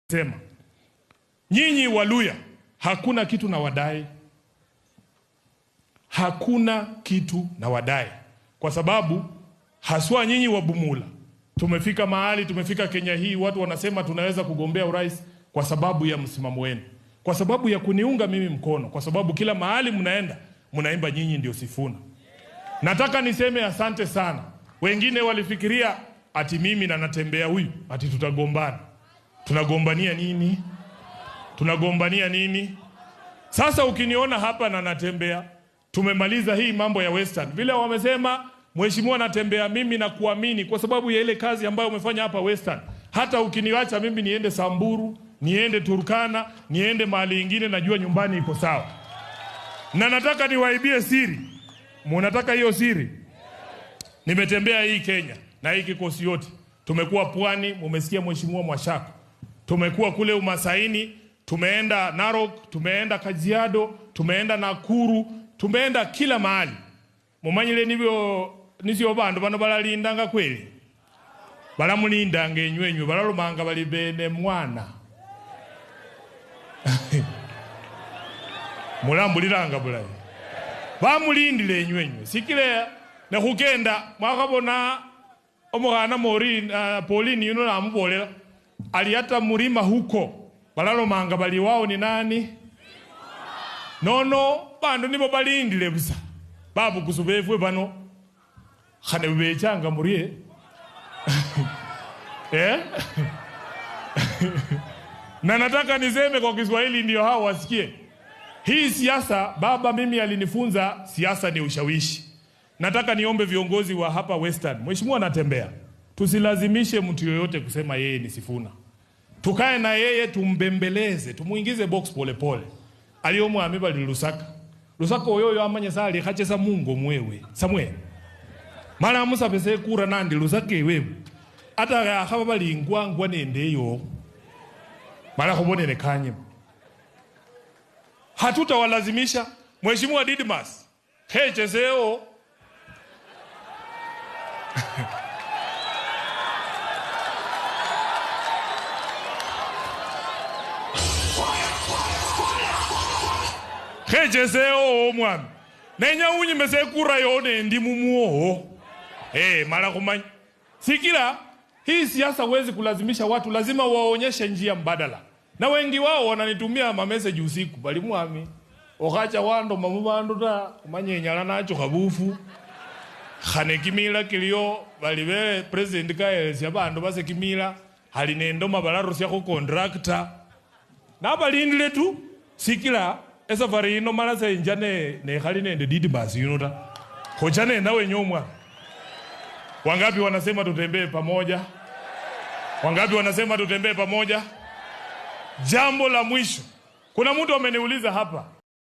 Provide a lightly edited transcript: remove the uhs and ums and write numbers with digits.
Sema nyinyi Waluya, hakuna kitu na wadai, hakuna kitu na wadai, kwa sababu haswa nyinyi wa Bumula tumefika mahali, tumefika Kenya hii, watu wanasema tunaweza kugombea urais kwa sababu ya msimamo wenu, kwa sababu ya kuniunga mimi mkono, kwa sababu kila mahali mnaenda mnaimba nyinyi ndio Sifuna. Nataka niseme asante sana. Wengine walifikiria ati mimi na Natembea huyu ati tutagombana. Tunagombania nini? Tunagombania nini? Sasa ukiniona hapa na Natembea, tumemaliza hii mambo ya Western. Vile wamesema Mheshimiwa Natembea, mimi nakuamini kwa sababu ya ile kazi ambayo umefanya hapa Western. Hata ukiniacha mimi niende Samburu, niende Turkana, niende mahali ingine, najua nyumbani iko sawa. Na nataka niwaibie siri. Munataka hiyo siri? Nimetembea hii Kenya na hii kikosi yote. Tumekuwa Pwani, mumesikia Mheshimiwa Mwashako. Tumekuwa kule Umasaini, tumeenda Narok, tumeenda Kajiado, tumeenda Nakuru, tumeenda kila mahali. Mumanyile nibyo nisio bandu bano balalindanga kweli. Balamulindanga enywenywe, balalomanga bali bene mwana. Mulambuliranga bulayi. Bamulindile enywenywe. Sikile na kugenda mwakabona omukhana Maureen Pauline yuno namubolera ali hata murima huko balalomanga bali wao ni nani nono bandu nibo balindile busa babukusu befwe bano khane bechanga murie eh. Na nataka niseme kwa Kiswahili ndio hao wasikie. Hii siasa, baba mimi alinifunza siasa ni ushawishi. Nataka niombe viongozi wa hapa Western, Mheshimiwa Natembea, tusilazimishe mtu yoyote kusema yeye ni Sifuna. Tukae na yeye, tumbembeleze, tumuingize box pole pole. Aliomwa bali Lusaka. Lusaka oyoyo amanye sali khachesa mungo mwewe. Samwe. Mara musa pese kura nandi Lusaka wewe. Ata akhaba bali ngwangwa nende yo. Mara khubonere kanye. Hatutawalazimisha. Mheshimiwa Didmas, khecheseo. Khecheseo omwami. Nenya unyimese kura yone ndi mumuo. Mara kumanya. Sikila hii siasa huwezi kulazimisha watu, lazima waonyeshe njia mbadala. Na wengi wao wananitumia ma message usiku, bali mwami okacha wando mamubandu ta manyenyala nacho kabufu. Khane kimila kilio bali be president kaelesya bandu base kimila hali nendo mabalarusya ku contractor. Na balindile tu sikila esafari ino mala se njane ne khali nende Didmas yuno ta. Khochane nawe nyomwa. Wangapi wanasema tutembee pamoja? Wangapi wanasema tutembee pamoja? Jambo la mwisho. Kuna mtu ameniuliza hapa,